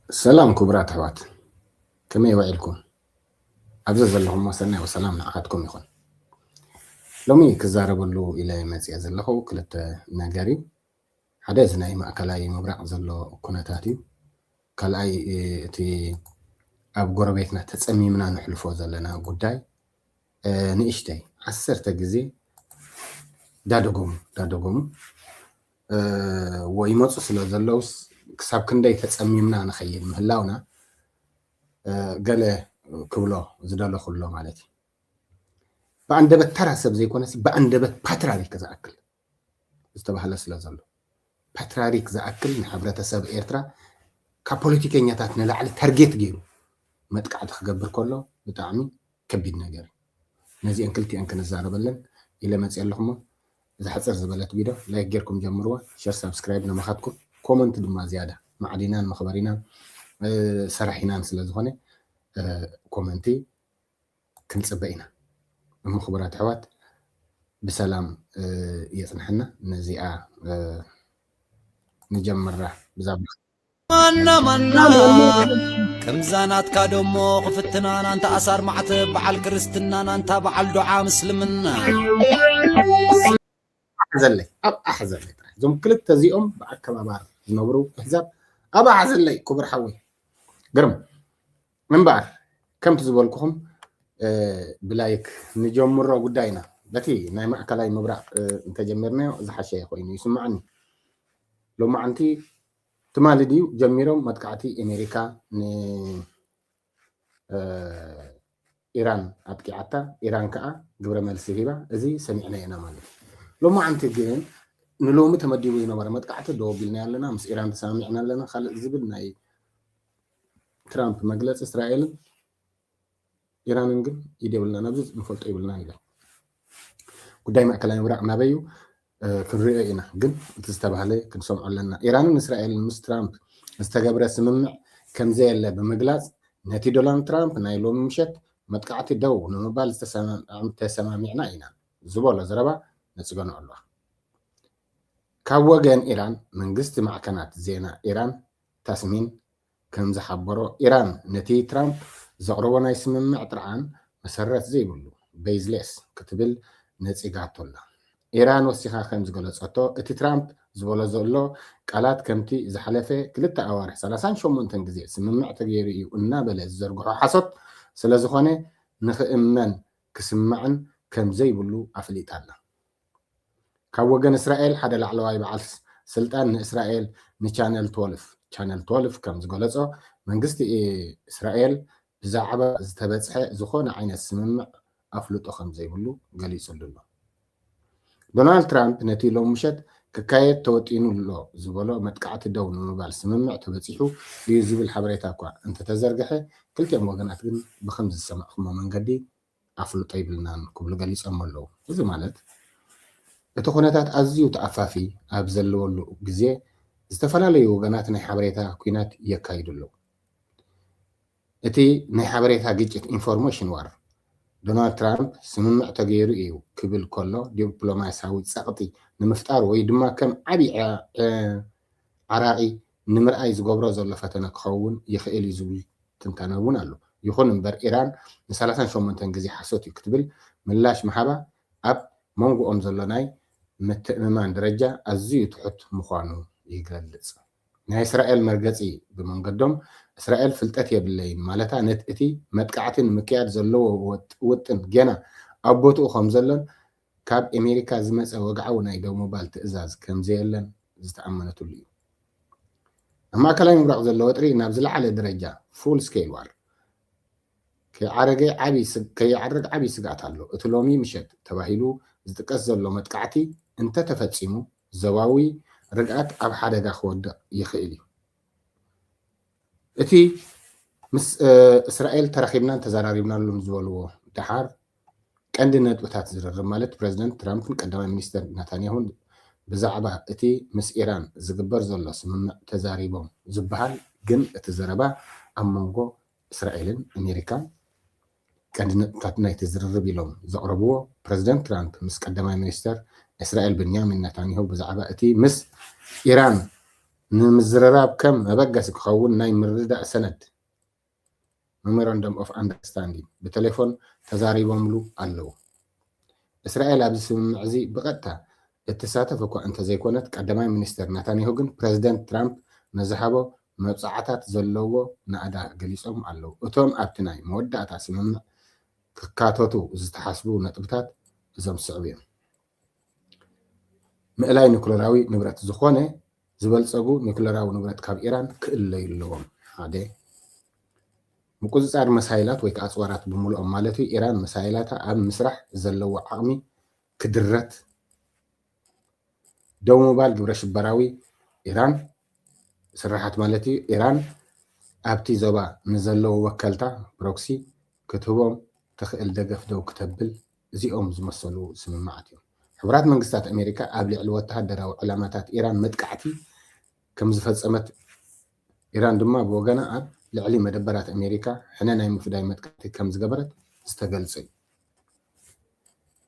ሰላም ክቡራት ኣሕዋት፣ ከመይ ውዒልኩም? ኣብዚ ዘለኹም ሰናይ ወሰላም ንዓኻትኩም ይኹን። ሎሚ ክዛረበሉ ኢለ መፅየ ዘለኹ ክልተ ነገር እዩ። ሓደ እዚ ናይ ማእከላይ ምብራቕ ዘሎ ኩነታት እዩ። ካልኣይ እቲ ኣብ ጎረቤትና ተፀሚምና ንሕልፎ ዘለና ጉዳይ ንእሽተይ ዓሰርተ ግዜ ዳደጎሙ ዳደጎሙ ይመፁ ስለ ዘለውስ ክሳብ ክንደይ ተፀሚምና ንኸይድ ምህላውና ገለ ክብሎ ዝደለኹ ኣሎ ማለት እዩ። ብኣንደበት ተራ ሰብ ዘይኮነስ ብኣንደበት ፓትራሪክ ዝኣክል ዝተባህለ ስለ ዘሎ፣ ፓትራሪክ ዝኣክል ንሕብረተሰብ ኤርትራ ካብ ፖለቲከኛታት ንላዕሊ ታርጌት ገይሩ መጥቃዕቲ ክገብር ከሎ ብጣዕሚ ከቢድ ነገር እዩ። ነዚአን ክልቲአን ክንዛረበለን ኢለ መፅየ ኣለኹሞ። እዛ ሕፅር ዝበለት ቪድዮ ላይክ ጌርኩም ጀምርዋ፣ ሸር ሳብስክራይብ ነማኻትኩም፣ ኮመንት ድማ ዝያዳ ማዕዲናን መኽበሪናን ሰራሒናን ስለ ዝኾነ ኮመንቲ ክንፅበ ኢና። እሞ ክቡራት ኣሕዋት ብሰላም የፅንሐና። ነዚኣ ንጀምራ ብዛብ ማና ማና ከምዛ ናትካ ደሞ ክፍትና ናንታ ኣሳር ማዕተ በዓል ክርስትና ናንታ በዓል ዱዓ ምስልምና ዘለይ ኣብ ኣሕ ዘለይ ጥራሕ እዞም ክልተ እዚኦም ብኣከባባር ዝነብሩ ኣሕዛብ ኣብ ኣሕ ዘለይ ክቡር ሓወይ ግርም እምበኣር ከምቲ ዝበልኩኹም ብላይክ ንጀምሮ ጉዳይና በቲ ናይ ማእከላይ ምብራቕ እንተጀሚርናዮ ዝሓሸ ኮይኑ ይስምዓኒ። ሎማዓንቲ ትማሊ ድዩ ጀሚሮም መጥቃዕቲ ኣሜሪካ ንኢራን ኣጥቂዓታ፣ ኢራን ከዓ ግብረ መልሲ ሂባ። እዚ ሰሚዕናዮ ኢና ማለት እዩ። ሎማዓንቲ ግን ንሎሚ ተመዲቡ ዝነበረ መጥቃዕቲ ደው ኣቢልናዮ ኣለና፣ ምስ ኢራን ተሰማሚዕና ኣለና ካልእ ዝብል ናይ ትራምፕ መግለፂ እስራኤልን ኢራንን ግን ኢድ የብልና ናብዚ ንፈልጦ ይብልና ኢለ ጉዳይ ማእከላይ ምብራቕ ናበዩ ክንሪኦ ኢና ግን እቲ ዝተባህለ ክንሰምዖ ኣለና። ኢራንን እስራኤልን ምስ ትራምፕ ዝተገብረ ስምምዕ ከምዘየለ ብምግላፅ ነቲ ዶናልድ ትራምፕ ናይ ሎሚ ምሸት መጥቃዕቲ ደው ንምባል ዝተሰማሚዕና ኢና ዝበሎ ዘረባ ነፅገኖ ኣለዋ። ካብ ወገን ኢራን መንግስቲ ማዕከናት ዜና ኢራን ታስኒም ከም ዝሓበሮ ኢራን ነቲ ትራምፕ ዘቕረቦ ናይ ስምምዕ ጥርዓን መሰረት ዘይብሉ፣ baseless፣ ክትብል ነጺጋቶ ኣላ። ኢራን ወሲኻ ከም ዝገለጸቶ እቲ ትራምፕ ዝበሎ ዘሎ ቃላት ከምቲ ዝሓለፈ ክልተ ኣዋርሕ ሰላሳን ሸሞንተን ግዜ ስምምዕ ተገይሩ እዩ እናበለ ዝዘርግሖ ሓሶት ስለዝኾነ ንኽእመን ክስማዕን ከም ዘይብሉ ኣፍሊጣ ኣላ። ካብ ወገን እስራኤል ሓደ ላዕለዋይ በዓል ስልጣን ንእስራኤል ንቻነል ትወልፍ ቻነል ትወልፍ ከም ዝገለጾ መንግስቲ እስራኤል ብዛዕባ ዝተበጽሐ ዝኾነ ዓይነት ስምምዕ ኣፍልጦ ከም ዘይብሉ ገሊጹሉ ኣሎ። ዶናልድ ትራምፕ ነቲ ሎም ምሸት ክካየድ ተወጢኑ ኣሎ ዝበሎ መጥቃዕቲ ደው ንምባል ስምምዕ ተበጺሑ ድዩ ዝብል ሓበሬታ እኳ እንተተዘርግሐ ክልቲኦም ወገናት ግን ብከም ዝሰማዕኩሞ መንገዲ ኣፍልጦ ይብልናን ክብሉ ገሊጾም ኣለዉ። እዚ ማለት እቲ ኩነታት ኣዝዩ ተኣፋፊ ኣብ ዘለወሉ ግዜ ዝተፈላለዩ ወገናት ናይ ሓበሬታ ኲናት የካይዱ ኣለዉ። እቲ ናይ ሓበሬታ ግጭት ኢንፎርሜሽን ዋር ዶናልድ ትራምፕ ስምምዕ ተገይሩ እዩ ክብል ከሎ ዲፕሎማሲያዊ ጸቕጢ ንምፍጣር ወይ ድማ ከም ዓብዪ ዓራቒ ንምርኣይ ዝገብሮ ዘሎ ፈተነ ክኸውን ይኽእል እዩ ዝብል ትንታነ እውን ኣሎ። ይኹን እምበር ኢራን ን ሰላሳን ሸሞንተን ግዜ ሓሶት እዩ ክትብል ምላሽ ምሃባ ኣብ መንጎኦም ዘሎ ናይ ምትእምማን ደረጃ ኣዝዩ ትሑት ምዃኑ ይገልጽ። ናይ እስራኤል መርገጺ ብመንገዶም እስራኤል ፍልጠት የብለይን ማለታ ነቲ እቲ መጥቃዕቲ ንምክያድ ዘለዎ ውጥን ጌና ኣብ ቦትኡ ከም ዘሎን ካብ ኣሜሪካ ዝመፀ ወግዓዊ ናይ ደው ምባል ትእዛዝ ከምዘየለን ዝተኣመነትሉ እዩ። ኣብ ማእከላይ ምብራቕ ዘሎ ወጥሪ ናብ ዝለዓለ ደረጃ full scale war ከይዓርግ ዓብዪ ስግኣት ኣሎ። እቲ ሎሚ ምሸት ተባሂሉ ዝጥቀስ ዘሎ መጥቃዕቲ እንተተፈፂሙ ዞባዊ ርግኣት ኣብ ሓደጋ ክወድቕ ይኽእል እዩ። እቲ ምስ እስራኤል ተራኺብናን ተዘራሪብናሉን ዝበልዎ ደሓር ቀንዲ ነጥብታት ዝርርብ ማለት ፕረዚደንት ትራምፕን ቀዳማይ ሚኒስተር ናታንያሁን ብዛዕባ እቲ ምስ ኢራን ዝግበር ዘሎ ስምምዕ ተዛሪቦም ዝበሃል ግን እቲ ዘረባ ኣብ መንጎ እስራኤልን ኣሜሪካን ቀንዲ ነጥብታት ናይቲ ዝርርብ ኢሎም ዘቕረብዎ ፕረዚደንት ትራምፕ ምስ ቀዳማይ ሚኒስተር እስራኤል ብንያሚን ናታንያሁ ብዛዕባ እቲ ምስ ኢራን ንምዝርራብ ከም መበገሲ ክኸውን ናይ ምርድዳእ ሰነድ፣ Memorandum of Understanding፣ ብቴሌፎን ተዛሪቦምሉ ኣለዉ። እስራኤል ኣብዚ ስምምዕ እዚ ብቐጥታ እትሳተፍ እኳ እንተዘይኮነት፣ ቀዳማይ ሚኒስትር ናታንያሁ ግን ፕረዚደንት ትራምፕ ንዝሃቦ መብጽዓታት ዘለዎ ናእዳ ገሊጾም ኣለዉ። እቶም ኣብቲ ናይ መወዳእታ ስምምዕ ክካተቱ ዝተሓስቡ ነጥብታት እዞም ዝስዕቡ እዮም። ምእላይ ኑክለራዊ ንብረት ዝኾነ ዝበልጸጉ ኒኩለራዊ ንብረት ካብ ኢራን ክእለዩ ኣለዎም። ሓደ፣ ምቁጽጻር መሳይላት ወይ ከዓ ኣጽዋራት ብምልኦም ማለት እዩ። ኢራን መሳይላታ ኣብ ምስራሕ ዘለዎ ዓቕሚ ክድረት፣ ደው ምባል ግብረ ሽበራዊ ኢራን ስራሓት ማለት እዩ። ኢራን ኣብቲ ዞባ ንዘለዉ ወከልታ ፕሮክሲ ክትህቦም ትኽእል ደገፍ ደው ክተብል፣ እዚኦም ዝመሰሉ ስምምዓት እዮም። ሕቡራት መንግስታት ኣሜሪካ ኣብ ልዕሊ ወተሃደራዊ ዕላማታት ኢራን መጥቃዕቲ ከም ዝፈጸመት፣ ኢራን ድማ ብወገና ኣብ ልዕሊ መደበራት ኣሜሪካ ሕነ ናይ ምፍዳይ መጥቃዕቲ ከም ዝገበረት ዝተገልጸ እዩ።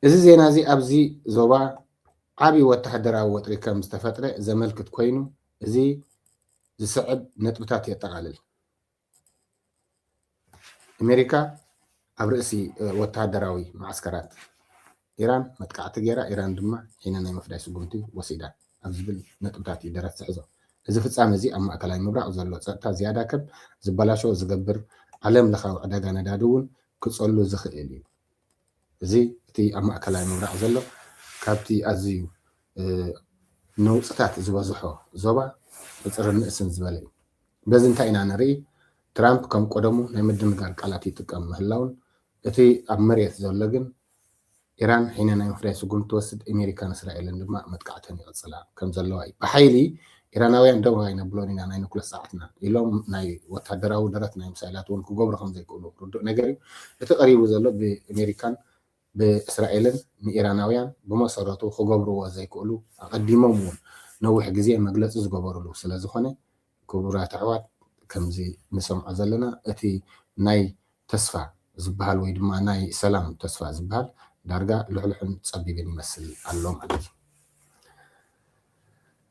እዚ ዜና እዚ ኣብዚ ዞባ ዓቢ ወተሃደራዊ ወጥሪ ከም ዝተፈጥረ ዘመልክት ኮይኑ፣ እዚ ዝስዕብ ነጥብታት የጠቓልል። ኣሜሪካ ኣብ ርእሲ፣ እ፣ ወተሃደራዊ መዓስከራት ኢራን መጥቃዕቲ ገይራ፣ ኢራን ድማ ሒነ ናይ ምፍዳይ ስጉምቲ ወሲዳ ኣብ ዝብል ነጥብታት እዩ ደረት ዝሕዞ። እዚ ፍጻመ እዚ ኣብ ማእከላይ ምብራቕ ዘሎ ጸጥታ ዝያዳ ከም ዝበላሾ ዝገብር፣ ዓለም ለኻዊ ዕዳጋ ነዳዲ እውን ክጸሉ ዝኽእል እዩ። እዚ እቲ ኣብ ማእከላይ ምብራቕ ዘሎ ካብቲ ኣዝዩ፣ እ፣ ነውጽታት ዝበዝሖ ዞባ ቁጽርን ንእስን ዝበለ እዩ። በዚ እንታይ ኢና ንርኢ? ትራምፕ ከም ቀደሙ ናይ ምድንጋር ቃላት ይጥቀም ምህላውን፣ እቲ ኣብ መሬት ዘሎ ግን ኢራን ሒነ ናይ ምፍዳይ ስጉምቲ ትወስድ፣ ኣሜሪካን እስራኤልን ድማ መጥቃዕተን ይቕጽላ ከም ዘለዋ እዩ። ብሓይሊ ኢራናውያን ደው ኣይነብሎን ኢና ናይ ኑክለር ሰዓትና ኢሎም ናይ ወታደራዊ ደረት ናይ ሚሳይላት እውን ክገብሩ ከም ዘይክእሉ ርዱእ ነገር እዩ። እቲ ቀሪቡ ዘሎ ብኣሜሪካን ብእስራኤልን ንኢራናውያን ብመሰረቱ ክገብርዎ ዘይክእሉ ኣቐዲሞም እውን ነዊሕ ግዜ መግለጺ ዝገበሩሉ ስለ ዝኾነ፣ ክቡራት ኣሕዋት፣ ከምዚ ንሰምዖ ዘለና እቲ ናይ ተስፋ ዝበሃል ወይ ድማ ናይ ሰላም ተስፋ ዝበሃል ዳርጋ ልሕልሑን ጸቢብን ይመስል ኣሎ ማለት እዩ።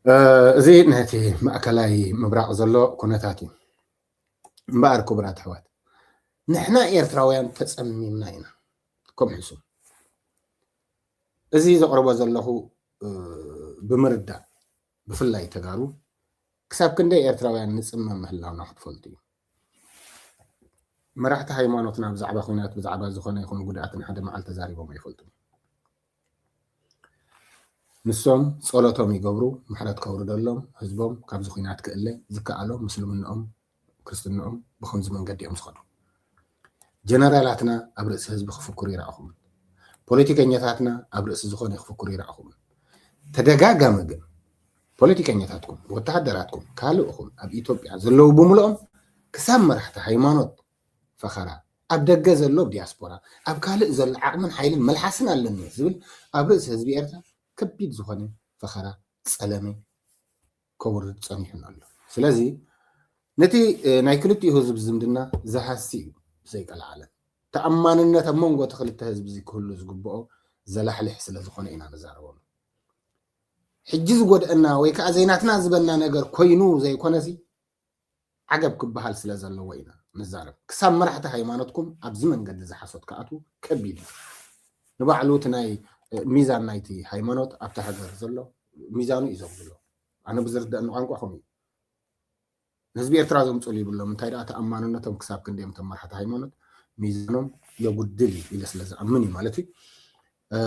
እ፣ እዚ ነቲ ማእከላይ ምብራቕ ዘሎ ኩነታት እዩ። እምበኣር ክቡራት ኣሕዋት፣ ንሕና ኤርትራውያን ተጸሚምና ኢና። ከም ሕሱም እዚ ዘቕርቦ ዘለኹ፣ እ፣ ብምርዳእ፣ ብፍላይ ተጋሩ፣ ክሳብ ክንደይ ኤርትራውያን ንጽመም ምህላውና ክትፈልጡ እዩ። መራሕቲ ሃይማኖትና ብዛዕባ ኲናት፣ ብዛዕባ ዝኾነ ይኹን ጉድኣት ንሓደ መዓልቲ ተዛሪቦም ኣይፈልጡን። ንሶም ጸሎቶም ይገብሩ፣ ምሕረት ከውርደሎም፣ ህዝቦም ካብዚ ኲናት ክእለ ዝከኣሎም ምስልምንኦም፣ ክርስትንኦም ብኸምዚ መንገዲ እዮም ዝኸዱ። ጀነራላትና ኣብ ርእሲ ህዝቢ ክፍክሩ ይረኣኹም። ፖለቲከኛታትና ኣብ ርእሲ ዝኾነ ክፍክሩ ይረኣኹም። ተደጋጋሚ ግን ፖለቲከኛታትኩም፣ ወተሃደራትኩም፣ ካልእኹም ኣብ ኢትዮጵያ ዘለዉ ብምልኦም ክሳብ መራሕቲ ሃይማኖት ፈኸራ፣ ኣብ ደገ ዘሎ ዲያስፖራ፣ ኣብ ካልእ ዘሎ ዓቕምን ሓይልን መልሓስን ኣለኒ ዝብል ኣብ ርእሲ ህዝቢ ኤርትራ ከቢድ ዝኾነ ፈኸራ፣ ጸለመ ከውርድ ጸኒሑን ኣሎ። ስለዚ ነቲ፣ እ፣ ናይ ክልቲኡ ህዝቢ ዝምድና ዝሃሲ እዩ ብዘይቀልዓለም። ተኣማንነት ኣብ መንጎ እቲ ክልተ ህዝቢ እዚ ክህሉ ዝግብኦ ዘላሕልሕ ስለ ዝኾነ ኢና ንዛረበሉ። ሕጂ ዝጎድአና ወይ ከዓ ዘይናትና ዝበልና ነገር ኮይኑ ዘይኮነሲ ዓገብ ክበሃል ስለ ዘለዎ ኢና ንዛረብ። ክሳብ መራሕቲ ሃይማኖትኩም ኣብዚ መንገዲ ዝሓሶት ክኣትዉ ከቢድ እዩ። ንባዕሉ እቲ ናይ፣ እ፣ ሚዛን ናይቲ ሃይማኖት ኣብቲ ሃገር ዘሎ ሚዛኑ እዩ ዘጉድሎ። ኣነ ብዝርደአኒ ቋንቋ ከምኡ እዩ። ንህዝቢ ኤርትራ ዘምፅሉ ይብሎም። እንታይ ደኣ ተኣማንነቶም ክሳብ ክንደዮም እቶም መራሕቲ ሃይማኖት ሚዛኖም የጉድል እዩ ኢለ ስለ ዝኣምን እዩ ማለት እዩ። እ፣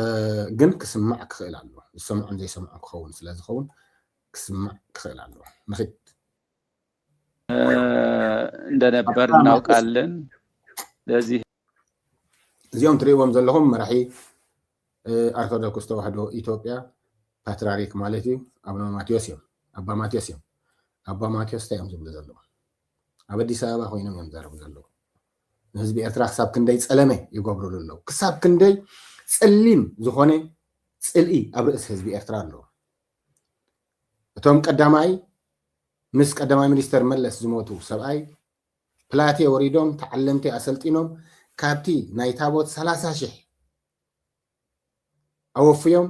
ግን ክስማዕ ክኽእል ኣለዎ። ዝሰምዖን ዘይሰምዖ ክኸውን ስለ ዝኸውን ክስማዕ ክኽእል ኣለዎ። ንኺድ። እ፣ እንደነበር ኣባ ማቴዎስ። እናውቃለን። ስለዚህ እዚኦም ትርእይዎም ዘለኹም መራሒ፣ እ፣ ኦርቶዶክስ ተዋህዶ ኢትዮጵያ ፓትርያርክ ማለት እዩ፣ ኣቡነ ማቴዎስ እዮም። ኣባ ማቴዎስ እዮም። ኣባ ማቴዎስ እንታይ እዮም ዝብሉ ዘለዉ? ኣብ ኣዲስ ኣበባ ኮይኖም እዮም ዘረቡ ዘለዉ። ንህዝቢ ኤርትራ ክሳብ ክንደይ ጸለመ ይገብሩሉ ኣለዉ። ክሳብ ክንደይ ጸሊም ዝኾነ ጽልኢ ኣብ ርእሲ ህዝቢ ኤርትራ ኣለዎ። እቶም ቀዳማይ ምስ ቀዳማይ ሚኒስተር መለስ ዝሞቱ ሰብኣይ ፕላቴ ወሪዶም ተዓለምቲ ኣሰልጢኖም ካብቲ ናይ ታቦት ሰላሳ ሽሕ ኣወፍዮም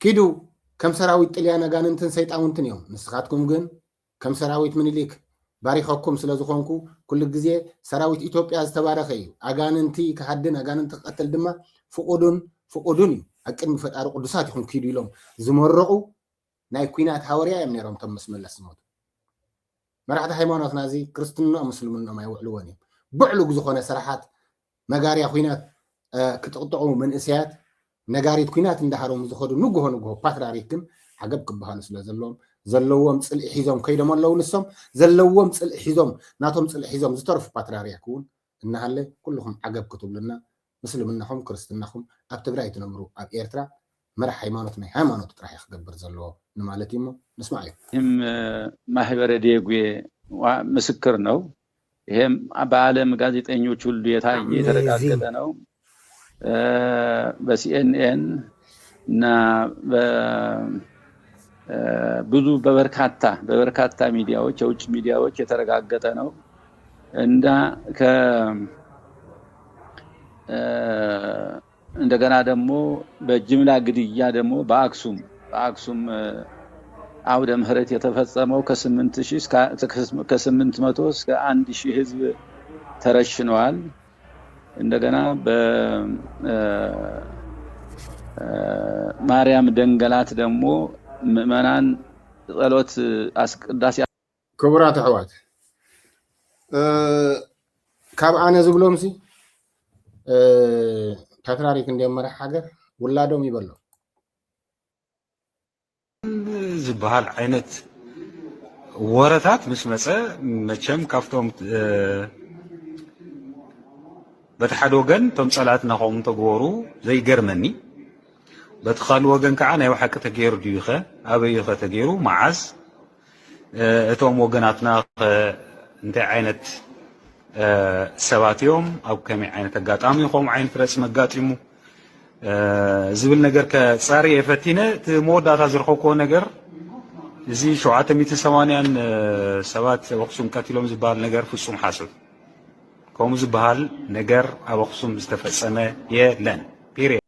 ኪዱ ከም ሰራዊት ጥልያን ኣጋንንትን ሰይጣውንትን እዮም። ንስኻትኩም ግን ከም ሰራዊት ምኒልክ ባሪኸኩም ስለ ዝኾንኩ፣ ኩሉ ግዜ ሰራዊት ኢትዮጵያ ዝተባረኸ እዩ። ኣጋንንቲ ክሃድን ኣጋንንቲ ክቐትል ድማ ፍቑዱን ፍቑዱን እዩ። ኣብ ቅድሚ ፈጣሪ ቅዱሳት ኢኹም ኪዱ ኢሎም ዝመረቑ ናይ ኲናት ሃወርያ እዮም ነይሮም፣ እቶም ምስ መለስ ዝሞቱ። መራሕቲ ሃይማኖትና እዚ ክርስትንኦም ምስልምንኦም ኣይውዕልዎን እዮም። ብዕሉግ ዝኾነ ስራሓት መጋርያ ኲናት፣ እ፣ ክጥቕጥቑ መንእሰያት ነጋሪት ኲናት እንዳሃሮም ዝኸዱ ንግሆ ንግሆ ፓትርያርክ ግን ዓገብ ክበሃሉ ስለ ዘለዎም፣ ዘለዎም ጽልኢ ሒዞም ከይዶም ኣለዉ። ንሶም ዘለዎም ጽልኢ ሒዞም፣ ናቶም ጽልኢ ሒዞም ዝተረፉ ፓትርያርክ እውን እናሃለ ኩልኹም ዓገብ ክትብሉና፣ ምስልምናኹም ክርስትናኹም ኣብ ትግራይ ትነብሩ ኣብ ኤርትራ መራሕ ሃይማኖት ናይ ሃይማኖት ጥራሕ እዩ ክገብር ዘለዎ ንማለት እዩ። እሞ ንስማዕ እዩ። ይህም ማህበረ ዴጉዬ ዋ-፣ ምስክር ነው። ይሄም በዓለም ጋዜጠኞች ሁሉ የታየ የተረጋገጠ ነው። እ፣ በ ሲ ኤን ኤን እና በ-፣ እ፣ ብዙ በበርካታ በበርካታ ሚዲያዎች፣ የውጭ ሚዲያዎች የተረጋገጠ ነው። እና ከ-፣ እ፣ እንደገና ደግሞ በጅምላ ግድያ ደግሞ በአክሱም፣ በአክሱም፣ እ፣ አውደ ምህረት የተፈጸመው ከስምንት ሺህ እስከ፣ ከስምንት መቶ እስከ አንድ ሺህ ህዝብ ተረሽነዋል። እንደገና በ-፣ እ፣ እ፣ ማርያም ደንገላት ደግሞ ምዕመናን ጸሎት አስ-፣ ቅዳሴ ክቡራት ኣሕዋት፣ እ፣ ካብ ኣነ ዝብሎምሲ፣ እ፣ ፓትርያርክ እንድዮም መራሕ ሃገር፣ ውላዶም ይበሎም። ዝበሃል ዓይነት ወረታት ምስ መጸ፣ መቸም ካብቶም፣ እ፣ በቲ ሓደ ወገን እቶም ጸላእትና ከምኡ እንተገበሩ ዘይገርመኒ፣ በቲ ካልእ ወገን ከዓ ናይ ብሓቂ ተገይሩ ድዩኸ? ኣበዩኸ ተገይሩ? መዓዝ? እ፣ እቶም ወገናትና ኸ እንታይ ዓይነት፣ እ፣ ሰባት እዮም? ኣብ ከመይ ዓይነት ኣጋጣሚ ከምኡ ዓይነት ረጽሚ ኣጋጢሙ? እ፣ ዝብል ነገር ከጻሪ እየ ፈቲነ። እቲ መወዳእታ ዝረኸብክዎ ነገር፣ እዚ ሸውዓተ ሚእትን ሰማንያን፣ እ፣ ሰባት ኣብ ኣኽሱም ቀቲሎም ዝበሃል ነገር ፍጹም ሓሶት። ከምኡ ዝበሃል ነገር ኣብ ኣኽሱም ዝተፈጸመ የለን። ፒርየድ።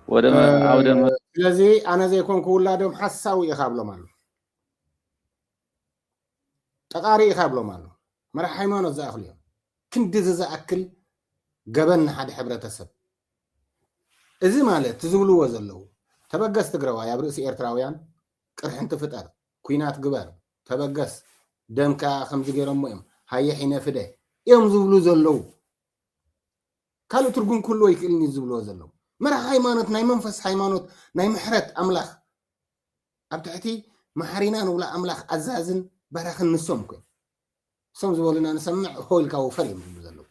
ወደ መ-፣ እ፣ ኣውደ መ-፣ ስለዚ ኣነ ዘይኮንኩ ውላዶም ሓሳዊ ኢኻ ብሎም ኣሎ። ጠቃሪ ኢኻ ብሎም ኣሎ። መራሕ ሃይማኖት ዝኣኽሉ እዮም። ክንድዚ ዝኣክል ገበን ንሓደ ሕብረተሰብ። እዚ ማለት እቲ ዝብልዎ ዘለዉ፣ ተበገስ ትግራዋይ ኣብ ርእሲ ኤርትራውያን ቅርሕንቲ ፍጠር፣ ኲናት ግበር፣ ተበገስ፣ ደምካ ከምዚ ገይሮሞ እዮም፣ ሃየ ሒነፍደ እዮም ዝብሉ ዘለዉ። ካልእ ትርጉም ክህልዎ ይክእልን እዩ ዝብልዎ ዘለዉ። መራሕ ሃይማኖት፣ ናይ መንፈስ ሃይማኖት፣ ናይ ምሕረት ኣምላኽ፣ ኣብ ትሕቲ መሓሪና ንብሎ ኣምላኽ ኣዛዝን ባራኽን ንሶም እኮ እዮም። እሶም ዝበሉና ንሰምዕ፣ ሆ ኢልካ ውፈር እዮም ዝብሉ ዘለዉ።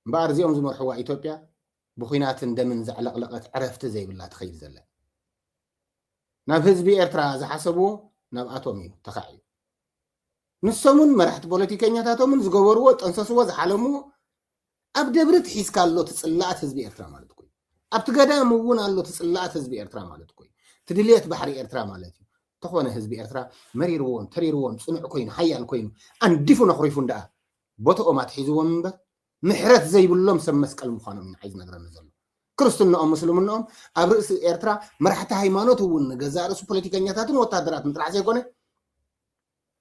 እምበኣር እዚኦም ዝመርሕዋ ኢትዮጵያ ብኹናትን ደምን ዘዕለቕለቐት ዕረፍቲ ዘይብላ ትኸይድ ዘላ። ናብ ህዝቢ ኤርትራ ዝሓሰብዎ ናብኣቶም እዩ ተኻዕዩ። ንሶምን መራሕቲ ፖለቲከኛታቶምን ዝገበርዎ፣ ጠንሰስዎ፣ ዝሓለምዎ ኣብ ደብሪ ትሒዝካ ኣሎ እቲ ጽላኣት ህዝቢ ኤርትራ ማለት እኮ እዩ። ኣብቲ ገዳም እውን ኣሎ እቲ ጽላኣት ህዝቢ ኤርትራ ማለት እኮ እዩ። እቲ ድልየት ባሕሪ ኤርትራ ማለት እዩ። እንተኾነ ህዝቢ ኤርትራ መሪርዎም፣ ተሪርዎም፣ ጽኑዕ ኮይኑ፣ ሓያል ኮይኑ፣ ኣንዲፉን ኣኹሪፉን ደኣ ቦትኦም ኣትሒዝዎም እምበር፣ ምሕረት ዘይብሎም ሰብ መስቀል ምዃኖም እዩ ንዓይ ዝነግረኒ ዘሎ። ክርስትንኦም፣ ምስልምንኦም ኣብ ርእሲ ኤርትራ መራሕቲ ሃይማኖት እውን ንገዛእ ርእሱ ፖለቲከኛታትን ወታደራትን ጥራሕ ዘይኮነ፣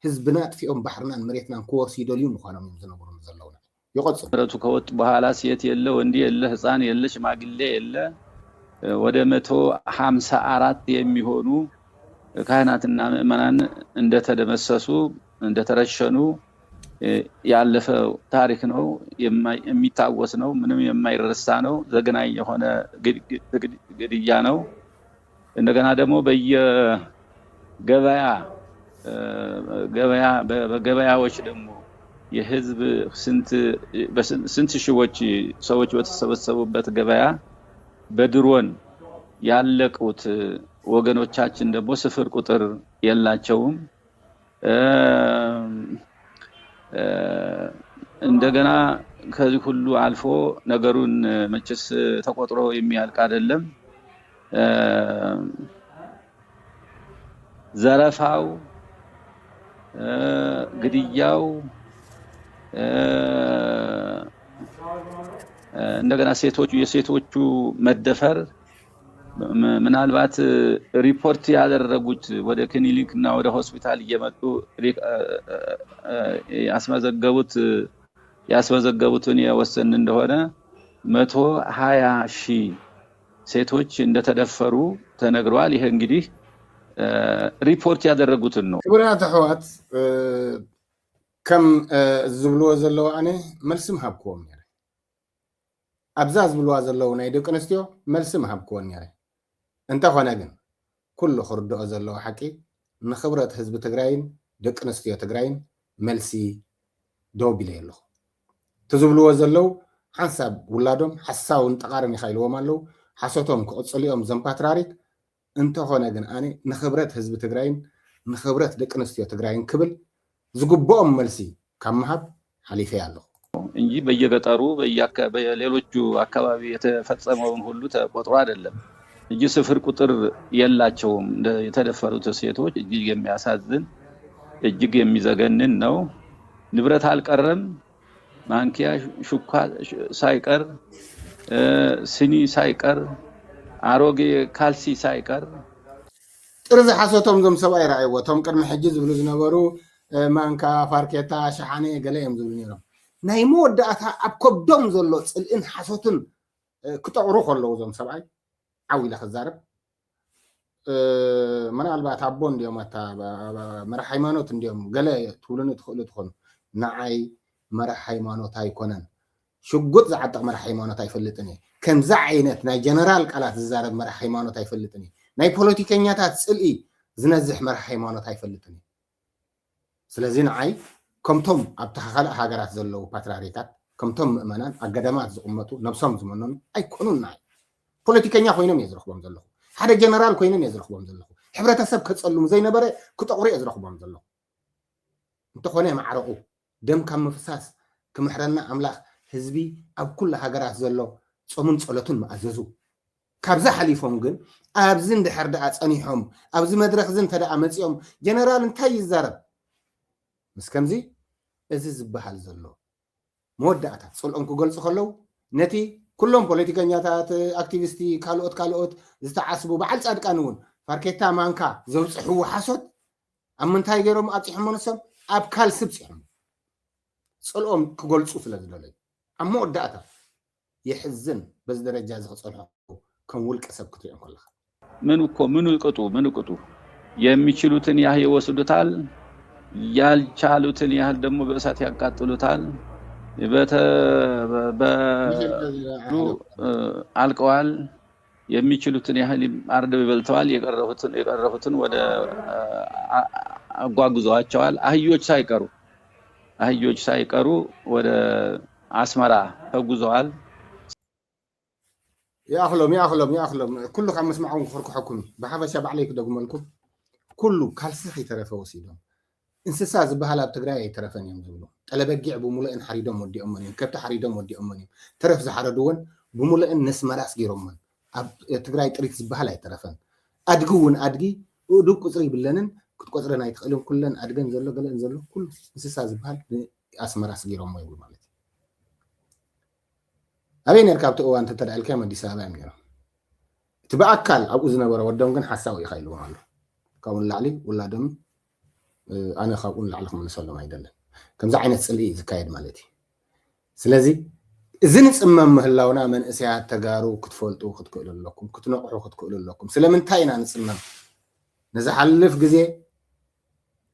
ህዝብና ኣጥፊኦም ባሕርናን መሬትናን ክወርሱ ይደልዩ ምዃኖም እዮም ዝነግሩኒ ዘለዉ። ይቐጽሉ። ምህረቱ ከወጡ በኋላ ሴት የለ፣ ወንድ የለ፣ ህፃን የለ፣ ሽማግሌ የለ። ወደ መቶ ሀምሳ አራት የሚሆኑ ካህናትና ምዕመናን እንደተደመሰሱ፣ እንደተረሸኑ፣ እ፣ ያለፈው ታሪክ ነው። የማይ-፣ የሚታወስ ነው። ምንም የማይረሳ ነው። ዘግናኝ የሆነ ግድ-፣ ግድ-፣ ግድያ ነው። እንደገና ደግሞ በየገበያ፣ እ፣ ገበያ፣ በ-፣ በገበያዎች ደግሞ የህዝብ ስንት፣ በስንት፣ ስንት ሺዎች ሰዎች በተሰበሰቡበት ገበያ በድሮን ያለቁት ወገኖቻችን ደግሞ ስፍር ቁጥር የላቸውም። እ፣ እ፣ እንደገና ከዚህ ሁሉ አልፎ ነገሩን መቼስ ተቆጥሮ የሚያልቅ አይደለም። እ፣ ዘረፋው፣ እ፣ ግድያው፣ እ፣ እንደገና ሴቶቹ፣ የሴቶቹ መደፈር፣ ም- ምናልባት ሪፖርት ያደረጉት፣ ወደ ክሊኒክ እና ወደ ሆስፒታል እየመጡ ሪ- ያስመዘገቡት ያስመዘገቡትን የወሰን እንደሆነ መቶ ሀያ ሺህ ሴቶች እንደተደፈሩ ተነግረዋል። ይሄ እንግዲህ ሪፖርት ያደረጉትን ነው። ክቡራት ኣሕዋት፣ ከም ዝብልዎ ዘለዉ ኣነ መልሲ ምሃብክዎም ነይረ። ኣብዛ ዝብልዋ ዘለዉ ናይ ደቂ ኣንስትዮ መልሲ ምሃብክዎን ነይረ። እንተኾነ ግን ኩሉ ክርድኦ ዘለዎ ሓቂ፣ ንኽብረት ህዝቢ ትግራይን ደቂ ኣንስትዮ ትግራይን መልሲ ደው ቢለ ኣለኹ። እቲ ዝብልዎ ዘለዉ ሓንሳብ ውላዶም ሓሳውን ጠቓርን ኢኻ ኢልዎም ኣለዉ። ሓሶቶም ክቕፅሉ እዮም ዘም ፓትራሪክ። እንተኾነ ግን ኣነ ንኽብረት ህዝቢ ትግራይን ንኽብረት ደቂ ኣንስትዮ ትግራይን ክብል ዝግብኦም መልሲ ካብ ምሃብ ሓሊፈ ኣለኹ። እንጂ በየገጠሩ በየአካ- በሌሎቹ አካባቢ የተፈጸመውን ሁሉ ተቆጥሮ አይደለም። እጅ ስፍር ቁጥር የላቸውም። እንደ- የተደፈሩት ሴቶች እጅግ የሚያሳዝን እጅግ የሚዘገንን ነው። ንብረት አልቀረም፣ ማንኪያ፣ ሹካ ሳይቀር፣ ስኒ ሳይቀር፣ አሮጌ ካልሲ ሳይቀር። ጥርዚ ሓሶቶም ዞም ሰብኣይ ረኣይዎ። እቶም ቅድሚ ሕጂ ዝብሉ ዝነበሩ ማንካ፣ ፋርኬታ፣ ሸሓነ ገለ እዮም ዝብሉ ነይሮም። ናይ መወዳእታ ኣብ ከብዶም ዘሎ ፅልእን ሓሶትን ክጠቕሩ ከለዉ ዞም ሰብኣይ ዓው ኢለ ክዛረብ፣ ምናልባት ኣቦ እንዲኦም፣ ኣታ መራሕ ሃይማኖት እንዲኦም ገለ ትብሉኒ ትኽእሉ ትኾኑ። ንዓይ መራሕ ሃይማኖት ኣይኮነን። ሽጉጥ ዝዓጥቕ መራሕ ሃይማኖት ኣይፈልጥን እየ። ከምዚ ዓይነት ናይ ጀነራል ቃላት ዝዛረብ መራሕ ሃይማኖት ኣይፈልጥን እየ። ናይ ፖለቲከኛታት ፅልኢ ዝነዝሕ መራሕ ሃይማኖት ኣይፈልጥን እየ። ስለዚ ንዓይ ከምቶም ኣብቲ ካልእ ሃገራት ዘለዉ ፓትራሪካት፣ ከምቶም ምእመናን ኣብ ገዳማት ዝቕመጡ ነብሶም ዝመነኑ ኣይኮኑን። ንዓይ ፖለቲከኛ ኮይኖም እየ ዝረኽቦም ዘለኹ። ሓደ ጀነራል ኮይኖም እየ ዝረኽቦም ዘለኹ። ሕብረተሰብ ከፀልሙ ዘይነበረ ክጠቕሩ እየ ዝረኽቦም ዘለኹ። እንተኾነ ማዕረቑ ደም ካብ ምፍሳስ ክምሕረና ኣምላኽ ህዝቢ ኣብ ኩሉ ሃገራት ዘሎ ጾምን ጸሎትን መኣዘዙ። ካብዚ ሓሊፎም ግን ኣብዚ እንድሕር ደኣ ጸኒሖም ኣብዚ መድረኽ እዚ እንተ ደኣ መጺኦም ጀነራል እንታይ ይዛረብ? ምስ ከምዚ እዚ ዝበሃል ዘሎ መወዳእታ ጽልኦም ክገልጹ ከለዉ ነቲ ኩሎም ፖለቲከኛታት፣ ኣክቲቪስቲ፣ ካልኦት ካልኦት ዝተዓስቡ በዓል ጻድቃን እውን ፋርኬታ ማንካ ዘብጽሕዎ ሓሶት ኣብ ምንታይ ገይሮም ኣብጺሖሞ ንሶም? ኣብ ካልሲ ኣብጺሖሞ። ጽልኦም ክገልጹ ስለ ዝደለዩ። ኣብ መወዳእታ የሕዝን በዚ ደረጃ እዚ ክጸንሑ ከም ውልቀ ሰብ ክትሪኦም ከለኻ። ምን እኮ ምን ቅጡ ምን ቅጡ የሚችሉትን ያህል ይወስዱታል፣ ያልቻሉትን ያህል ደግሞ በእሳት ያቃጥሉታል። በተ በ አልቀዋል። የሚችሉትን ያህል አርደው ይበልተዋል። የቀረፉትን የቀረፉትን ወደ አጓጉዘዋቸዋል። አህዮች ሳይቀሩ አህዮች ሳይቀሩ ወደ አስመራ ተጉዘዋል። ይኣኽሎም ይኣኽሎም ይኣኽሎም። ኩሉ ካብ ምስማዖም ክኽርክሐኩም እዩ። ብሓፈሻ ባዕለይ ክደግመልኩም፣ ኩሉ ካልሲ ከይተረፈ ወሲዶም። እንስሳ ዝበሃል ኣብ ትግራይ ኣይተረፈን እዮም ዝብሉ። ጠለበጊዕ ብሙሉእን ሓሪዶም ወዲኦመን እዮም። ከብቲ ሓሪዶም ወዲኦመን እዮም። ተረፍ ዝሓረድወን ብሙሉእን ነስመራ ኣስጊሮመን። ኣብ ትግራይ ጥሪት ዝበሃል ኣይተረፈን። ኣድጊ እውን ኣድጊ እዱብ ቁፅሪ ይብለንን ክትቆፅረን ኣይትኽእልን። ኩለን ኣድገን ዘሎ ገለን ዘሎ ኩሉ እንስሳ ዝበሃል ንኣስመራ ኣስጊሮሞ ይብሉ ማለት እዩ። ኣበይ ነርካ ኣብቲ እዋን እንተተዳልካዮም ኣዲስ ኣበባ እዮም ነይሮም። እቲ ብኣካል ኣብኡ ዝነበረ ወዶም ግን ሓሳዊ ኢኻ ኢልዎም ኣሎ። ካብኡ ንላዕሊ ውላዶም ኣነ ካብኡ ንላዕሊ ክምልሰሎም ኣይደለን። ከምዚ ዓይነት ፅልኢ እዩ ዝካየድ ማለት እዩ። ስለዚ እዚ ንፅመም ምህላውና መንእሰያት ተጋሩ ክትፈልጡ ክትክእሉ ኣለኩም፣ ክትነቕሑ ክትክእሉ ኣለኩም። ስለምንታይ ኢና ንፅመም? ንዝሓልፍ ግዜ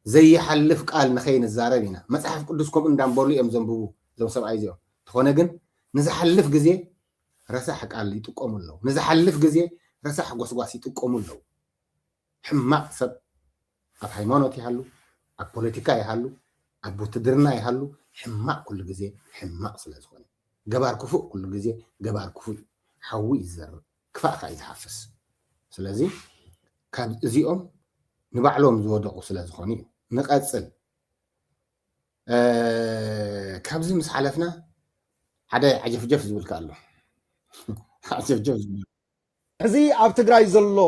ዘይሓልፍ ቃል ንኸይንዛረብ ኢና። መፅሓፍ ቅዱስ ከምኡ እንዳንበሉ እዮም ዘንብቡ እዞም ሰብኣይ እዚኦም። እንተኾነ ግን ንዝሓልፍ ግዜ ረሳሕ ቃል ይጥቀሙ ኣለዉ። ንዝሓልፍ ግዜ ረሳሕ ጎስጓስ ይጥቀሙ ኣለዉ። ሕማቕ ሰብ ኣብ ሃይማኖት ይሃሉ፣ ኣብ ፖለቲካ ይሃሉ፣ ኣብ ውትድርና ይሃሉ፣ ሕማቕ ኩሉ ግዜ ሕማቕ ስለ ዝኾነ፣ ገባር ክፉእ ኩሉ ግዜ ገባር ክፉእ እዩ። ሓዊ እዩ ዝዘርእ፣ ክፋእ ከዓ እዩ ዝሃፍስ። ስለዚ ካብ እዚኦም ንባዕሎም ዝወደቑ ስለ ዝኾኑ እዩ። ንቐፅል። እ፣ ካብዚ ምስ ሓለፍና ሓደ ዓጀፍጀፍ ዝብል ከ ኣሎ። ዓጀፍጀፍ ዝብል። እዚ ኣብ ትግራይ ዘሎ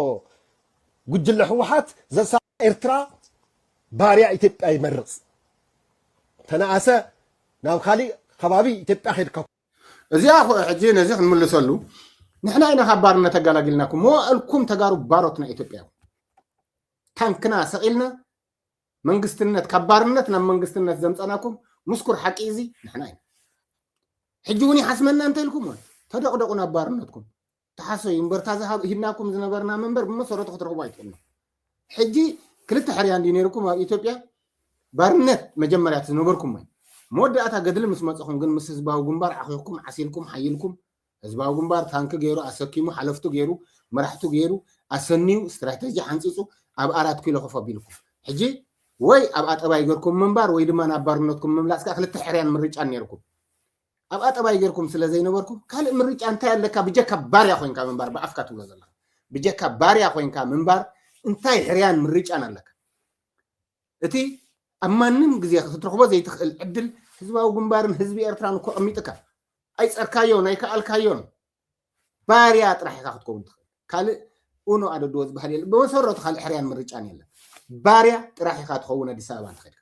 ጉጅለ ህወሓት ዘሳ ኤርትራ ባርያ ኢትዮጵያ ይመርፅ። ተነኣሰ ናብ ካሊእ ከባቢ ኢትዮጵያ ከድካ። እዚኣ ኹ-፣ ሕጂ ነዚ ክንምልሰሉ ንሕና ኢና ካብ ባርነት ኣጋላጊልናኩም። መዋእልኩም ተጋሩ ባሮት ናይ ኢትዮጵያ ኢኹም። ታንክና ሰቒልና መንግስትነት፣ ካብ ባርነት ናብ መንግስትነት ዘምፀናኩም ምስኩር ሓቂ እዚ ንሕና ኢና። ሕጂ እውን ይሓስመና እንተ ኢልኩም ተደቕደቑ ናብ ባርነትኩም። ተሓሰዩ እምበር፣ እታ ዝሃብ-፣ ሂብናኩም ዝነበርና መንበር ብመሰረቱ ክትረኽቡ ኣይትኽእሉን። ሕጂ ክልተ ሕርያ እንዲ ነይርኩም ኣብ ኢትዮጵያ ባርነት መጀመርያ ዝነበርኩም ወይ መወዳእታ ገድሊ ምስ መፀኹም ግን ምስ ህዝባዊ ግንባር ዓኺኹም ዓሲልኩም ሓይልኩም ህዝባዊ ግንባር ታንክ ገይሩ ኣሰኪሙ ሓለፍቱ ገይሩ መራሕቱ ገይሩ ኣሰንዩ ስትራተጂ ሓንፂፁ ኣብ ኣራት ኪሎ ኮፍ ኣቢልኩም ሕጂ ወይ ኣብ ኣጠባይ ገርኩም ምንባር ወይ ድማ ናብ ባርነትኩም ምምላስ ከዓ ክልተ ሕርያን ምርጫን ነይርኩም። ኣብ ኣጠባይ ገርኩም ስለ ዘይነበርኩም ካልእ ምርጫ እንታይ ኣለካ? ብጀካ ባርያ ኮይንካ ምንባር ብኣፍካ ትብሎ ዘለካ ብጀካ ባርያ ኮይንካ ምንባር እንታይ ሕርያን ምርጫን ኣለካ? እቲ ኣብ ማንም ግዜ ክትረኽቦ ዘይትኽእል ዕድል ህዝባዊ ግንባርን ህዝቢ ኤርትራን እኮ ኣሚጥካ ኣይጸርካዮን ኣይከኣልካዮን ባርያ ጥራሕ ኢኻ ክትከውን ትኽእል። ካልእ ኡኖ ኣደድዎ ዝበሃል የለ። ብመሰረቱ ካልእ ሕርያን ምርጫን የለን። ባርያ ጥራሕ ኢኻ ትኸውን ኣዲስ ኣበባ እንተኸድካ።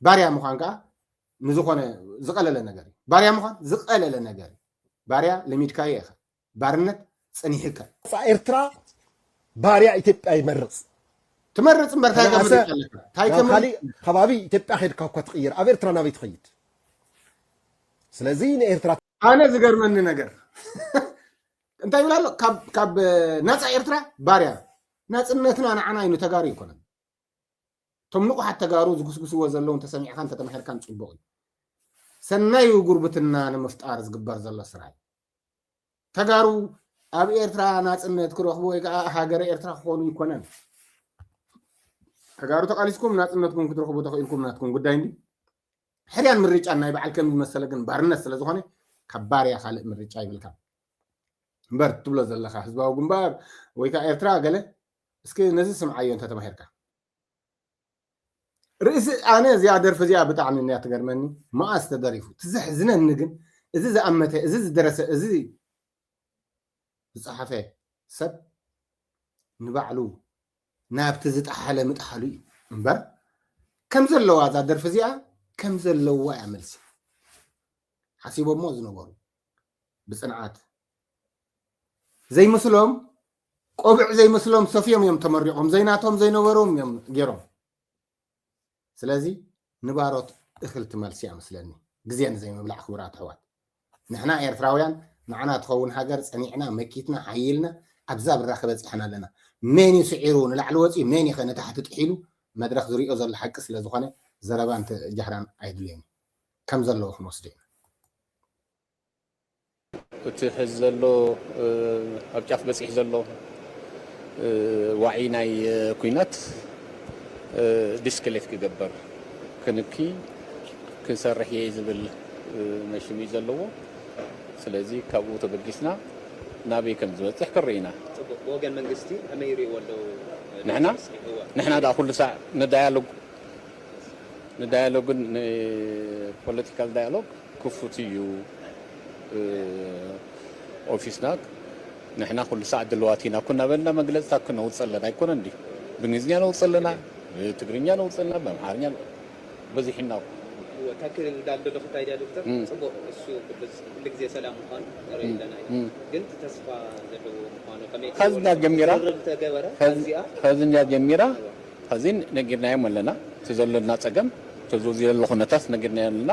ባርያ ምዃን ከዓ ንዝኾነ ዝቐለለ ነገር እዩ። ባርያ ምዃን ዝቐለለ ነገር እዩ። ባርያ ለሚድካዮ ኢኻ። ባርነት ጸኒሕካ። ነጻ ኤርትራ ባርያ ኢትዮጵያ ይመርጽ። ትመርጽ እምበር እንታይ ተነኣሰ ከምርጫ ኣለካ? እንታይ ናብ ከምር ካሊእ ከባቢ ኢትዮጵያ ከድካ እኳ ትቕይር። ኣብ ኤርትራ ናበይ ትኸይድ? ስለዚ ንኤርትራ ኣነ ዝገርመኒ ነገር እንታይ ይብል ኣሎ? ካብ ካብ ናጻ ኤርትራ ባርያ ናጽነትና ንዓና እዩ ንተጋሩ ይኮነን። እቶም ንቑሓት ተጋሩ ዝጉስጉስዎ ዘለዉ እንተሰሚዕካ እንተተማሂርካን ጽቡቕ እዩ። ሰናይ ጉርብትና ንምፍጣር ዝግበር ዘሎ ስራሕ እዩ። ተጋሩ ኣብ ኤርትራ ናጽነት ክረኽቡ ወይ ከዓ ሃገረ ኤርትራ ክኾኑ ይኮነን። ተጋሩ ተቃሊስኩም ናጽነትኩም ክትረኽቡ ተኽኢልኩም ናትኩም ጉዳይ እንዲ ሕርያን ምርጫን ናይ በዓል ከም ዝመሰለ ግን ባርነት ስለ ዝኾነ ካብ ባርያ ካልእ ምርጫ ይብልካ እምበር ትብሎ ዘለኻ ህዝባዊ ግንባር ወይ ከዓ ኤርትራ ገለ እስኪ ነዚ ስምዓዮ እንተተማሂርካ ርእሲ ኣነ እዚኣ ደርፊ እዚኣ ብጣዕሚ እያ ትገርመኒ። መኣስ ተደሪፉ ትዘሕዝነኒ ግን እዚ ዝኣመተ እዚ ዝደረሰ እዚ ዝፀሓፈ ሰብ ንባዕሉ ናብቲ ዝጠሓለ ምጥሓሉ እዩ እምበር ከም ዘለዋ እዛ ደርፊ እዚኣ ከም ዘለዋ እያ መልሲ ሓሲቦሞ ዝነበሩ ብፅንዓት ዘይምስሎም ቆብዕ ዘይመስሎም ሰፍዮም እዮም ተመሪቖም ዘይናቶም ዘይነበሮም እዮም ገይሮም ስለዚ ንባሮት እኽል ትመልሲ እያ መስለኒ ግዜ ንዘይምብላዕ ክቡራት ኣሕዋት ንሕና ኤርትራውያን ንዓና ትኸውን ሃገር ጸኒዕና መኪትና ሓይልና ኣብዛ ብራኸ በጺሕና ኣለና መን እዩ ስዒሩ ንላዕሊ ወፂኡ መን ይኸ ንታሕቲ ጥሒሉ መድረኽ ዝሪኦ ዘሎ ሓቂ ስለ ዝኾነ ዘረባን ጃህራን ኣይድልዮን ከም ዘለዎ ክንወስዶ ኢና እቲ ሕዚ ዘሎ ኣብ ጫፍ በፂሕ ዘሎ ዋዒ ናይ ኩናት ዲስክሌት ክገበር ክንኪ ክንሰርሕ እየ ዝብል መሽም እዩ ዘለዎ ስለዚ ካብኡ ተበጊስና ናበይ ከም ዝበፅሕ ክርኢ ኢና ብወገን መንግስቲ ከመይ ይሪእዎ ኣለዉ ንሕና ንሕና ዳ ኩሉ ሳዕ ንዳያሎግ ንዳያሎግን ንፖለቲካል ዳያሎግ ክፉት እዩ ኦፊስና ንሕና ኩሉ ሰዓት ድልዋት ኢና ኩና በልና መግለፅታት ክነውፅ ኣለና ኣይኮነ እንዲ ብእንግሊዝኛ ነውፅ ኣለና ብትግርኛ ነውፅ ኣለና ብኣምሓርኛ በዚሕና እታ ክልል ዳል ደሎ ክታይ ድያ ዶክተር? ጽቡቕ እሱ ኩሉ ግዜ ሰላም ምዃኑ ንርኢ ኣለና ኢና። ግን እቲ ተስፋ ዘለዎ ምዃኑ ከመይ ትሪእዎ ኣለኹም? ከዚ እንዳጀሚራ ዝርርብ ተገበረ ኣብዚኣ ከዚ እንዳጀሚራ ሕዚ ነጊርናዮም ኣለና እቲ ዘሎና ፀገም ተዘዚለሎ ኩነታት ነጊርናዮ ኣለና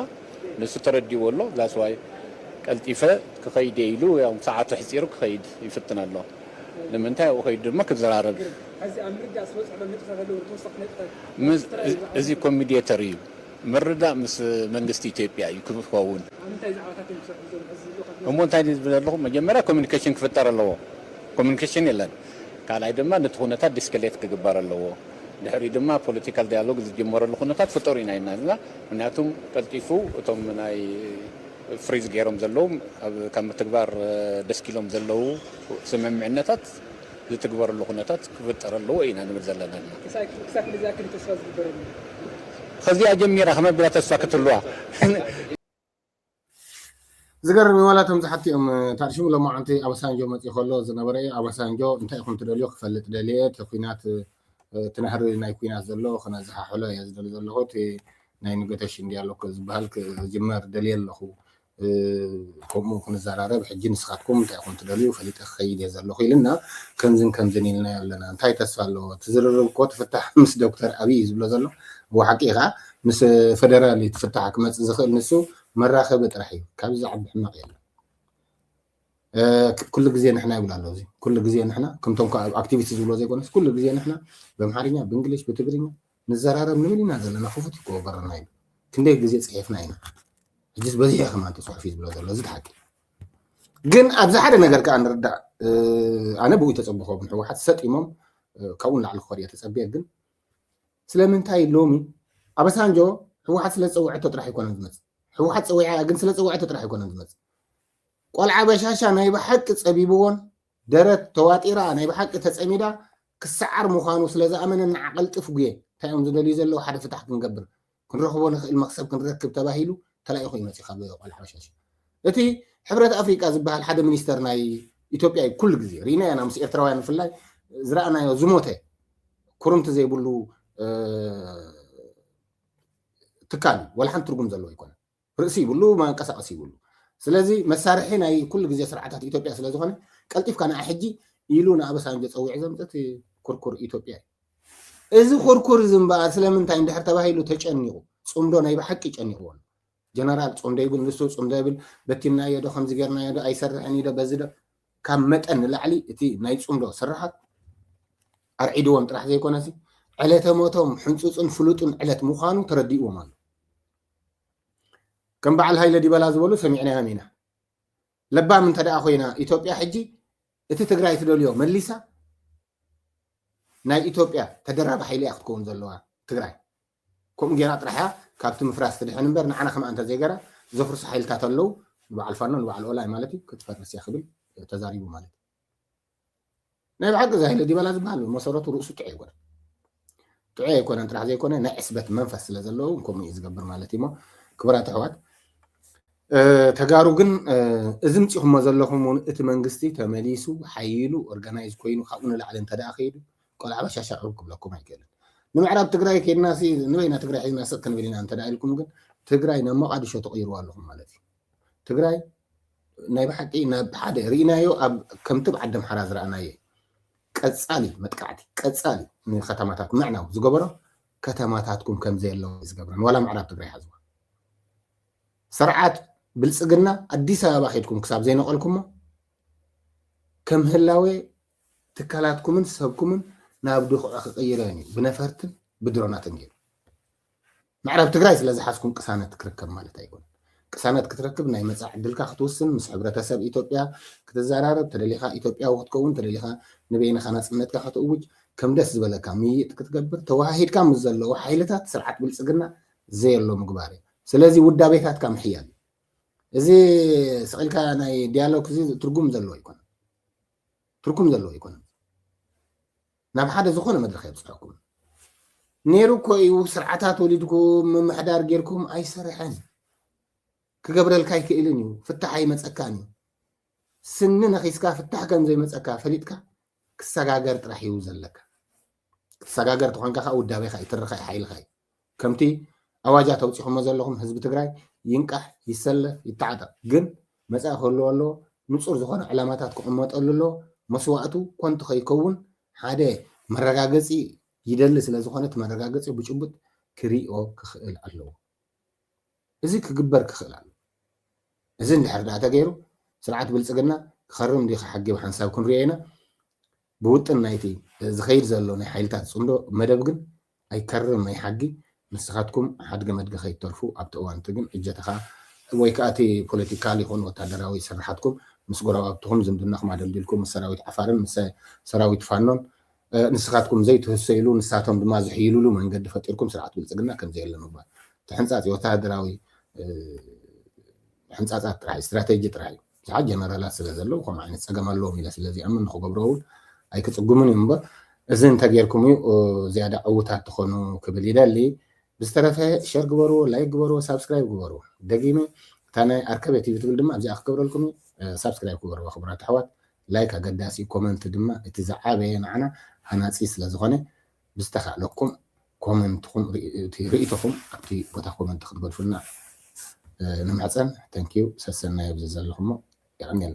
ንሱ ተረዲዎ ኣሎ that's why ቀልጢፈ ክኸይድ እየ ኢሉ ያው ሰዓቱ ሕፂሩ ክኸይድ ይፍትን ኣሎ ንምንታይ ኣብኡ ከይዱ ድማ ክዘራረብ ሕዚ ኣብ ምርዳእ ስለ ዝሕሎ ነጥብታት ኣለዉ ተወሳኺ ነጥብታት ምስ- እዚ ኮሚዲየተር እዩ ምርዳእ ምስ መንግስቲ ኢትዮጵያ እዩ ክኸውን ኣብ ምንታይ ዛዕባታት እዮም ዝሰርሑ ዘለዉ ሕዚ ዘለዉ ካብ እሞ እንታይ ዝብል ኣለኹ መጀመርያ ኮሚኒኬሽን ክፍጠር ኣለዎ ኮሚኒኬሽን የለን ካልኣይ ድማ ነቲ ኩነታት ዲስከሌት ክግበር ኣለዎ ድሕሪ ድማ ፖለቲካል ዳያሎግ ዝጀመረሉ ኩነታት ፍጠሩ ኢና ኢና ምክንያቱም ቀልጢፉ እቶም ናይ ፍሪዝ ገይሮም ዘለዉ ካብ ምትግባር ደስኪሎም ዘለዉ ስምምዕነታት ዝትግበረሉ ኩነታት ክፍጠር ኣለዎ ኢና ንብል ዘለና። ከዚኣ ጀሚራ ከመይ ኣቢላ ተስፋ ክትህልዋ? ዝገርም እዩ ዋላ እቶም ዝሓቱ እዮም ታርሽሙ ሎማዓንቲ ኣበሳንጆ መፅኡ ከሎ ዝነበረ ኣበሳንጆ እንታይ ኢኹም ትደልዮ ክፈልጥ ደልየ እቲ ኩናት እቲ ናህሪ ናይ ኩናት ዘሎ ክነዝሓሕሎ እየ ዝደሊ ዘለኹ እቲ ናይ ንገተሽ እንዲ ኣለኩ ዝበሃል ክጅመር ደልየ ኣለኹ ከምኡ ክንዘራረብ፣ ሕጂ ንስኻትኩም እንታይ ኢኹም ትደልዩ ፈሊጠ ክኸይድ እየ ዘለኹ ኢልና ከምዝን ከምዝን ኢልናዮ ኣለና። እንታይ ተስፋ ኣለዎ? እቲ ዝርርብ እኮ ትፍታሕ ምስ ዶክተር ኣብይ እዩ ዝብሎ ዘሎ። ብሓቂ ከዓ ምስ ፈደራል እዩ ትፍታሕ ክመፅእ ዝኽእል፣ ንሱ መራኸቢ ጥራሕ እዩ። ካብዚ ዝዓቢ ሕማቕ የለን። ኩሉ ግዜ ንሕና ይብል ኣሎ። እዚ ኩሉ ግዜ ንሕና ከምቶም ኣክቲቪስት ዝብሎ ዘይኮነስ ኩሉ ግዜ ንሕና ብኣምሓርኛ፣ ብእንግሊሽ፣ ብትግርኛ ንዘራረብ ንብል ኢና ዘለና። ክፉት ይኮ በረና እዩ። ክንደይ ግዜ ፅሒፍና ኢና። ሕጅስ በዚሕ ከማን ተፅሑፍ እዩ ዝብሎ ዘሎ። እዚ ሓቂ ግን ኣብዚ ሓደ ነገር ከዓ ንርዳእ። ኣነ ብኡ ተፀብኾ ግን ህወሓት ሰጢሞም ካብኡ ንላዕሊ ክኸድ እየ ተፀብየ። ግን ስለምንታይ ሎሚ ኣበሳንጆ ህወሓት ስለ ዝፀውዐቶ ጥራሕ ኣይኮነን ዝመፅእ። ህወሓት ፀዊዓ ግን ስለ ዝፀውዐቶ ጥራሕ ኣይኮነን ዝመፅእ። ቆልዓ በሻሻ ናይ ብሓቂ ፀቢብዎን ደረት ተዋጢራ ናይ ብሓቂ ተፀሚዳ ክሰዓር ምዃኑ ስለ ዝኣመነ ንዓቐልጥፍ ጉየ እንታይ እዮም ዝደልዩ ዘለዉ ሓደ ፍታሕ ክንገብር ክንረኽቦ ንኽእል መክሰብ ክንረክብ ተባሂሉ ተላኢኹ ይመፅእ ካብ ቆልዓ በሻሻ። እቲ ሕብረት ኣፍሪቃ ዝበሃል ሓደ ሚኒስተር ናይ ኢትዮጵያ እዩ ኩሉ ግዜ ርኢናዮ ኢና ምስ ኤርትራውያን ብፍላይ ዝረኣናዮ ዝሞተ ኩርምቲ ዘይብሉ ትካል እዩ። ዋላ ሓንቲ ትርጉም ዘለዎ ኣይኮነን። ርእሲ ይብሉ መንቀሳቀሲ ይብሉ። ስለዚ መሳርሒ ናይ ኩሉ ግዜ ስርዓታት ኢትዮጵያ ስለ ዝኾነ ቀልጢፍካ ንዓ ሕጂ ኢሉ ንኣበሳንጆ ፀዊዑ ዘምፅእ ኩርኩር ኢትዮጵያ እዩ። እዚ ኩርኩር እዚ እምበኣር ስለምንታይ እንድሕር ተባሂሉ ተጨኒቑ ፅምዶ ናይ ብሓቂ ጨኒቕዎ ኣሎ። ጀነራል ጾም ደይብል ንሱ ጾም ደይብል በቲናዮ ዶ ከምዚ ጌርናዮ ዶ ኣይሰርሕን እዩ ዶ በዚ ዶ ካብ መጠን ንላዕሊ እቲ ናይ ጽምዶ ስርሓት ኣርዒድዎም ጥራሕ ዘይኮነሲ ዕለተ ሞቶም ሕንጹጽን ፍሉጥን ዕለት ምዃኑ ተረዲእዎም ኣሎ። ከም በዓል ሃይለ ዲበላ ዝበሉ ሰሚዕናዮም ኢና። ለባም እንተ ደኣ ኮይና ኢትዮጵያ ሕጂ እቲ ትግራይ ትደልዮ መሊሳ ናይ ኢትዮጵያ ተደራቢ ሓይሊ እያ ክትከውን ዘለዋ ትግራይ። ከምኡ ጌራ ጥራሕ እያ ካብቲ ምፍራስ ትድሕን እምበር ንዓና ከማኣ እንተዘይገራ ዘፍርሱ ሓይልታት ኣለዉ። ንበዓል ፋኖ ንበዓል ኦላይ ማለት እዩ ክትፈርስ እያ ክብል ተዛሪቡ ማለት እዩ። ናይ ብሓቂ እዚ ሃይለ ዲበላ ዝበሃል መሰረቱ ርእሱ ጥዑይ ኣይኮነን። ጥዑይ ኣይኮነን ጥራሕ ዘይኮነ ናይ ዕስበት መንፈስ ስለ ዘለዎ እውን ከምኡ እዩ ዝገብር ማለት እዩ። እሞ ክቡራት ኣሕዋት ተጋሩ ግን እዚ ምፂኹሞ ዘለኹም እውን እቲ መንግስቲ ተመሊሱ ሓይሉ ኦርጋናይዝ ኮይኑ ካብኡ ንላዕሊ እንተ ደኣ ከይዱ ቆልዓ በሻሻ ዕሩብ ክብለኩም ኣይክእልን። ንምዕራብ ትግራይ ከይድና ሲ ንበይና ትግራይ ሒዝና ስቕ ክንብል ኢና እንተ ደኣ ኢልኩም ግን ትግራይ ናብ መቓድሾ ትቕይርዋ ኣለኹም ማለት እዩ። ትግራይ ናይ ብሓቂ ናብ ሓደ ርኢናዮ ኣብ ከምቲ ብዓዲ ኣምሓራ ዝረኣናዮ ቀፃሊ መጥቃዕቲ ቀፃሊ ንከተማታት ምዕናው ዝገበሮ ከተማታትኩም ከም ዘየለዎ ዝገብረን ዋላ ምዕራብ ትግራይ ሓዝዋ ስርዓት ብልፅግና ኣዲስ ኣበባ ከድኩም ክሳብ ዘይነቐልኩሞ ከም ህላዌ ትካላትኩምን ሰብኩምን ናብ ድኹዒ ክቕይረን እዩ ብነፈርትን ብድሮናትን ገይሩ። ምዕራብ ትግራይ ስለ ዝሓዝኩም ቅሳነት ክርከብ ማለት ኣይኮነን። ቅሳነት ክትረክብ ናይ መፃኢ ዕድልካ ክትውስን ምስ ሕብረተሰብ ኢትዮጵያ ክትዘራረብ ተደሊኻ ኢትዮጵያዊ ክትከውን ተደሊኻ ንበይንኻ ናፅነትካ ከተእውጅ ከም ደስ ዝበለካ ምይይጥ ክትገብር ተወሃሂድካ ምስ ዘለዉ ሓይልታት ስርዓት ብልፅግና ዘየሎ ምግባር እዩ። ስለዚ ውዳቤታትካ ምሕያል እዩ። እዚ ስቕ ኢልካ ናይ ዲያሎግ እዚ ትርጉም ዘለዎ ኣይኮነን። ትርጉም ዘለዎ ኣይኮነን። ናብ ሓደ ዝኾነ መድረኽ የብፅሐኩም ነይሩ እኮ እዩ። ስርዓታት ወሊድኩም ምምሕዳር ጌርኩም ኣይሰርሐን። ክገብረልካ ኣይክእልን እዩ። ፍታሕ ኣይመፀካን እዩ። ስኒ ነኺስካ ፍታሕ ከም ዘይመፀካ ፈሊጥካ ክሰጋገር ጥራሕ እዩ ዘለካ። ክትሰጋገር ተኾንካ ከዓ ውዳቤኻ እዩ፣ ትርኻ እዩ፣ ሓይልኻ እዩ። ከምቲ ኣዋጃት ኣውፂኹሞ ዘለኹም ህዝቢ ትግራይ ይንቃሕ፣ ይሰለፍ፣ ይተዓጠቕ። ግን መፃኢ ክህልዎ ኣለዎ። ንፁር ዝኾነ ዕላማታት ክቕመጠሉ ኣለዎ። መስዋእቱ ኮንቱ ከይከውን ሓደ መረጋገፂ ይደሊ ስለ ዝኾነ እቲ መረጋገፂ ብጭቡጥ ክሪኦ ክኽእል ኣለዎ። እዚ ክግበር ክኽእል ኣሎ። እዚ እንድሕር ደኣ ተገይሩ ስርዓት ብልፅግና ክኸርም እንዲ ክሓጊ ብሓንሳብ ክንሪኦ ኢና። ብውጥን ናይቲ ዝኸይድ ዘሎ ናይ ሓይልታት ፅምዶ መደብ ግን ኣይከርም ናይ ሓጊ ንስኻትኩም ሓድገ መድገ ከይትተርፉ ኣብቲ እዋንቲ ግን እጀተኻ ወይ ከዓ እቲ ፖለቲካል ይኹን ወታደራዊ ስርሓትኩም ምስ ጎረባብትኹም ዝምድናኹም ኣደልዲልኩም ምስ ሰራዊት ዓፋርን ምስ ሰራዊት ፋኖን ንስኻትኩም ዘይትህሰይሉ ንሳቶም ድማ ዝሕይልሉ መንገዲ ፈጢርኩም ስርዓት ብልፅግና ከምዘየለ ምግባር ተሕንፃፂ ወታደራዊ ሕንፃፃት ጥራሕ ስትራቴጂ ጥራሕ እዩ። ብዙሓት ጀነራላት ስለ ዘለዉ ከምኡ ዓይነት ፀገም ኣለዎም ኢለ ስለ ዝኣምን ንክገብሮ እውን ኣይክፅጉምን እዮም እምበር እዚ እንተጌርኩም እዩ ዝያዳ ዕውታት ትኾኑ ክብል ይደሊ። ብዝተረፈ ሸር ግበርዎ፣ ላይክ ግበርዎ፣ ሳብስክራይብ ግበርዎ። ደጊመ እታ ናይ ኣርከበ ቲቪ ትብል ድማ ኣብዚኣ ክገብረልኩም እዩ። ሳብስክራይብ ግበርዎ ክቡራት ኣሕዋት። ላይክ ኣገዳሲ፣ ኮመንት ድማ እቲ ዝዓበየ ንዓና ሃናፂ ስለ ዝኾነ ብዝተኻእለኩም ኮመንትኹም ርእይቶኹም ኣብቲ ቦታ ኮመንት ክትገድፉልና ንምሕፀን። ተንኪዩ ሰሰናይ ኣብዚ ዘለኹሞ የቐንየልና።